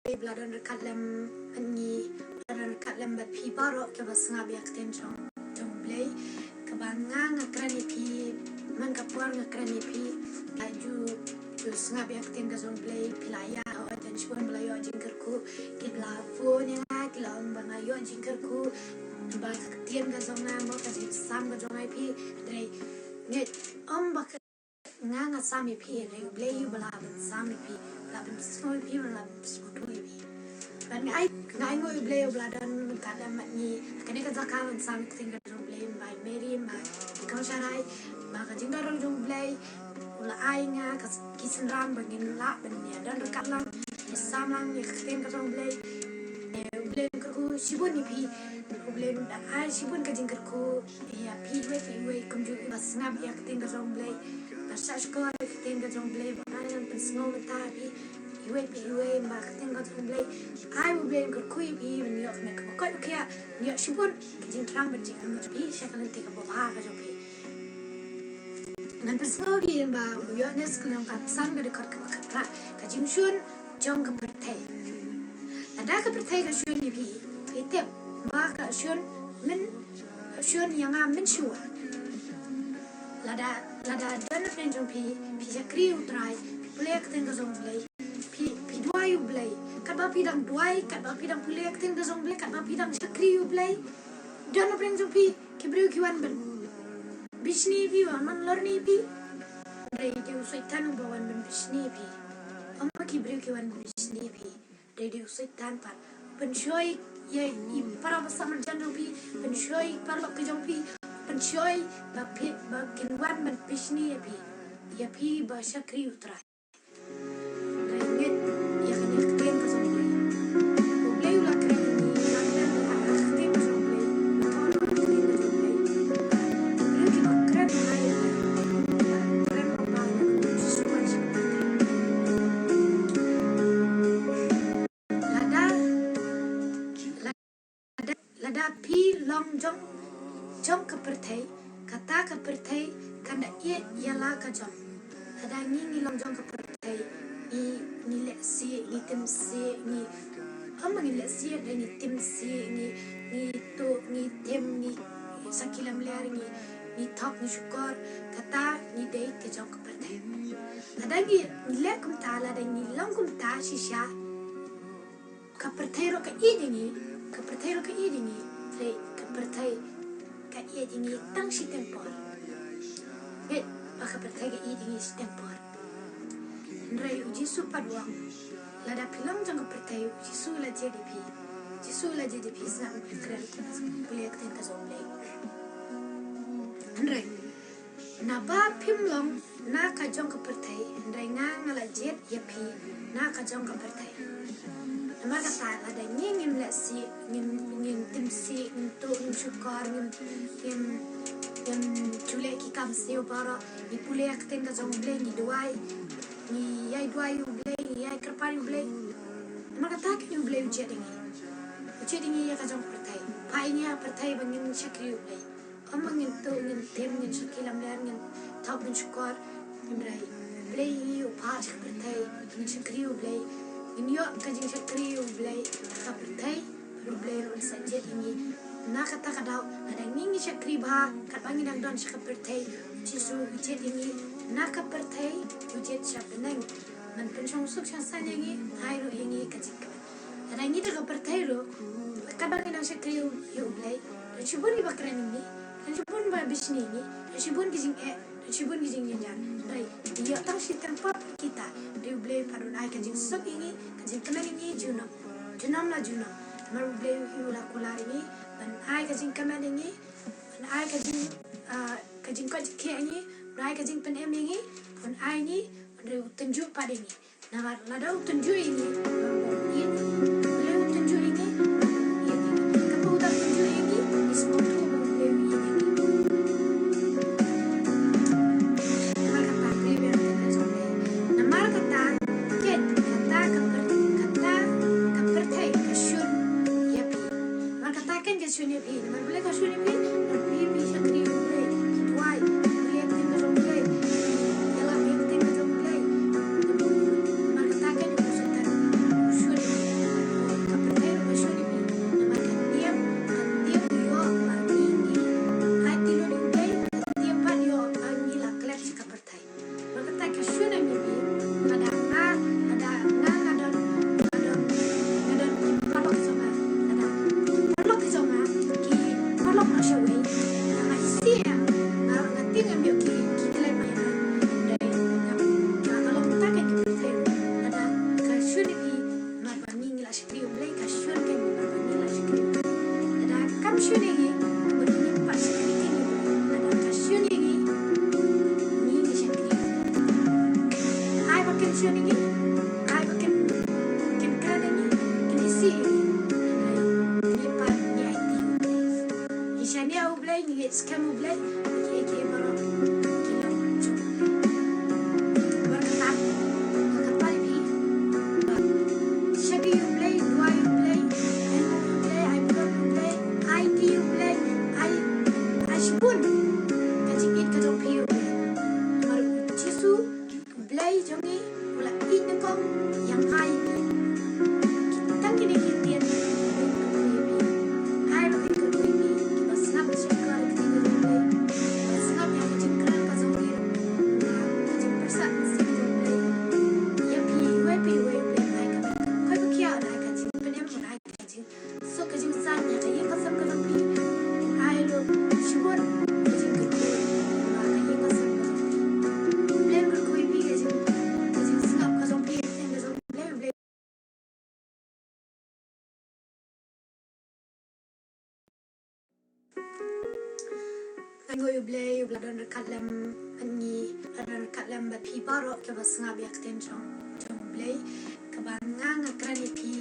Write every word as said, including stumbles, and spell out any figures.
Blei ba la don ryngkat lem bad ngi, ba la don ryngkat lem bad phi baroh kiba sngap ïa ka ktien jong, jong U Blei. Kaba nga nga kren ïa phi, man ka por nga kren ïa phi, la ju, ju sngap ïa ka ktien ka jong U Blei, phi la ïa, hooid don shibun ba la ïoh jingkyrkhu, ki la phone ïa nga, ki la ong ba nga ïoh jingkyrkhu, ba ka ktien ka jong nga, mo ka jingsam ka jong nga ïa phi, hynrei ngeit ym ba ka nga nga sam ïa phi, hynrei U Blei u ba la ban sam ïa phi, la ban pynsngew ïa phi, la ban pynsngewthuh ïa phi. Bad nga ai, nga ai nguh ïa U Blei u ba la don ryngkat lem bad ngi. Kane ka jaka ban sam ïa ka ktien ka jong U Blei, ba i Mary, ba i Kong Sharai, ba ka jingdon jong U Blei u la ai nga ka s-, ki synran ba ngin lah ban ïa don ryngkat lang, ïa sam lang ïa ka ktien ka jong U Blei. Ïa U Blei u kyrkhu shibun ïa phi, U Blei u da ai shibun ka jingkyrkhu ïa phi iwei pa iwei kumjuh iba sngap ïa ka ktien ka jong U Blei, ba shahshkor ïa ka ktien ka jong U Blei, ba nga ngan pynsngew mynta ïa phi iwei pa iwei ba ka ktien ka jong U Blei. Ai U Blei un kyrkhu ïa phi ban ïoh ka met kaba koit ba khiah, ban ïoh shibun ka jingthrang bad jingangnud jong phi sha ka lynti kaba bha ka jong phi. Ngan pynsngew ïa phi ba u Ïoannis ka lynnong kaba san ka dkhot kaba khatphra, ka jingshun jong ka pyrthei. Lada ka pyrthei ka shun ïa phi, phi tip ba ka shun myn, shun ïa nga mynshuwa. Lada, lada don napdeng jong phi, phi shakri U Trai, phi pule ïa ka ktien ka jong U Blei, phi, phi duwai U Blei. Katba phi dang duwai, katba phi dang pule ïa ka ktien ka jong U Blei, katba phi dang shakri U Blei, don napdeng jong phi ki briew ki wan ban bishni ïa phi, wan ban lorni ïa phi. Hynrei dei u Soitan uba wan ban bishni ïa phi. Ym ba ki briew ki wan ban bishni ïa phi. Hynrei dei u Soitan pat. Pynshoi ïa i para bangeit marjan jong phi, pynshoi i paralok ki jong phi, pynshoi ba phi, ba kin wan ban bishni ïa phi, ïa phi ba shakri U Trai. Hynrei ngeit ïa kane ka ktien ka jong U Blei. U Blei u la kren ïa ngi, u la kren ïa ka ktien ka jong U Blei, u la kren ïa ka ktien ka jong U Blei. Briew kiba kren ïa ngi, kren ba ba ïa ka Jisu Khrist. Lada, lada, lada phi long jong, jong ka pyrthei, kata ka pyrthei kan da ïeit ïa la ka jong. Lada ngi ngi long jong ka pyrthei, ngi, ngi leh sih, ngi tim sih, ngi, ym ngi leh sih, lada ngi tim sih, ngi, ngi tuh, ngi tim, ngi sakhi lamler, ngi, ngi thok, ngi shukor, kata ngi dei ka jong ka pyrthei. Lada ngi, ngi leh kumta, lada ngi long kumta shisha, ka pyrthei ruh ka ïeit ïa ngi, ka pyrthei ruh ka ïeit ïa ngi, hynrei ka pyrthei ka ïeit ïa ngi tang shiteng por. Ngeit ba ka pyrthei ka ïeit ïa ngi shiteng por. Hynrei U Jisu pat u ong, lada phi long jong ka pyrthei, U Jisu u la jied ïa phi. U Jisu u la jied ïa phi, sngap, pule ïa ka ktien ka jong U Blei. Hynrei naba phim long na ka jong ka pyrthei, hynrei nga nga la jied ïa phi na ka jong ka pyrthei. Namar kata lada ngi ngim leh sih, ngim, ngim tim sih, ngim tuh, ngim shukor, ngim, ngim, ngim ju leh ki kam siew baroh, ngi pule ïa ka ktien ka jong U Blei, ngi duwai, ngi ïai duwai ïa U Blei, ngi ïai kyrpad ïa U Blei. Namar kata keiñ U Blei u jied ïa ngi. U jied ïa ngi ïa ka jong ka pyrthei. Phah ïa ngi ïa ka pyrthei ba ngin shakri U Blei. Ym ba ngin tuh, ngin tim, ngin sakhi lamler, ngin thok, ngin shukor. Hynrei U Blei u phah sha ka pyrthei, ngin shakri U Blei. Ngin ïoh ka jingshakri U Blei ha ka pyrthei, bad U Blei ruh un sa jied ïa ngi. Na kata ka daw, lada ngi ngi shakri bha katba ngi dang don sha ka pyrthei, U Jisu u jied ïa ngi na ka pyrthei, u jied sha bneng ban pynshong suk shong saiñ ïa ngi, ai ruh ïa ngi ka jingkmen. Lada ngi da ka pyrthei ruh, katba ngi dang shakri ïa U Blei, don shibun kiba kren ïa ngi, don shibun ba bishni ïa ngi, don shibun ki jingeh, don shibun ki jingjynjar. Hynrei ngi ïoh tang shiteng por kita, hynrei U Blei pat un ai ka jingsuk ïa ngi, ka jingkmen ïa ngi junom, junom la junom. Namar U Blei u la kular ïa ngi ban ai ka jingkmen ïa ngi, ban ai ka jing, ah, ka jingkoit jingkhiah ïa ngi, ban ai ka jingpynim ïa ngi, ban ai ïa ngi, hynrei u tynjuh pat ïa ngi. Namar lada u tynjuh ïa ngi, lada u tynjuh ïa ngi, ïa ngi. Katba u dang tynjuh ïa ngi, ngi sngewthuh ba U Blei u ïeit ïa ngi. Namar kata, phi leh ka jong U Blei. Namar kata, keiñ, kata ka pyrthei, kata ka pyrthei ka shun ïa phi. Namar kata keiñ ka shun ïa phi. Namar balei ka shun ïa phi? Namar phi, phi shakri U Blei, phi duwai, phi leh ka ktien ka jong U Blei, phi ïalap ïa ka ktien ka jong U Blei. Namar kata keiñ u Soitan u shun ïa phi. Ngi ngeit skhem U Blei, ïa kiei kiei baroh ki long jong U Blei. Namar kata, nga kyrpad ïa phi, shaei U Blei, duwai U Blei, ai nguh U Blei, ai burom U Blei, aiti U Blei, ai, ai shibun ka jingïeit ka jong phi ïa U Blei. Namar U Jisu U Blei jong ngi u la ïeit nyngkong ïa nga ïa phi. Tang kine ki ktien, ai ruh ïa phi, kiba sngap shaphrang ïa ka ktien ka jong U Blei, kiba sngap ïa ka jingkren ka jong ngi, ka jingpyrsad mynsiem jong U Blei ïa phi, iwei pa iwei U Blei un ai ka bynta, koit ba khia un ai ka jingpynim, un ai ka jing suk ka jingsan ïa ka ïing ka sem ka jong phi. Ai lut shibun ka jingkyrkhu ïa ka ïing ka sem ka jong phi. U Blei un kyrkhu ïa phi, ka jing, ka jingsngap ka jong phi, ka jong U Blei, U Blei. Nga ngeit U Blei u la don ryngkat lem bad ngi, la don ryngkat lem bad phi baroh kiba sngap ïa ka ktien jong, jong U Blei. Kaba nga, nga kren ïa phi